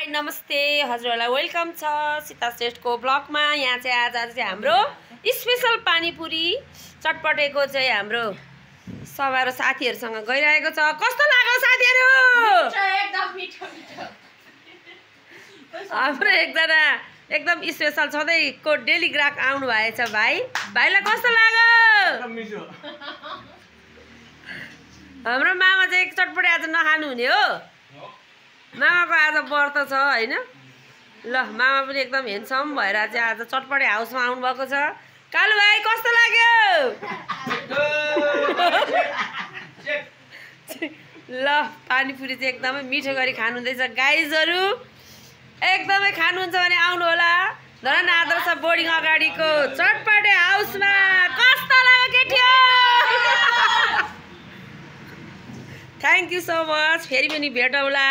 High नमस्ते हजुरहरूलाई welcome छ सीता श्रेष्ठको ब्लगमा। यहाँ चाहिँ आज चाहिँ हाम्रो स्पेशल पानीपुरी चटपटेको चाहिँ हाम्रो सभा र साथीहरूसँग गइरहेको छ। कस्तो लाग्यो साथीहरू? हाम्रो एकजना एकदम स्पेशल सधैँको डेली ग्राहक आउनु भएछ भाइलाई कस्तो लाग्यो? हाम्रो मामा चाहिँ चटपटे आज नखानु हुने हो। मामाको आज व्रत छ हैन। ल मामा पनि एकदम हेन्सम भएर चाहिँ आज चटपटे हाउसमा आउनु भएको छ। कालु भाइ कस्तो लाग्यो? ल पानीपुरी चाहिँ एकदमै मिठो गरी खानु हुँदैछ गाइजहरु। एकदमै खानुहुन्छ भने आउनु होला धरान आदर्श बोर्डिङ अगाडिको चटपटे हाउसमा। कस्तो लाग्यो केटियो? Thank you so much. फेरि पनि भेटौँला।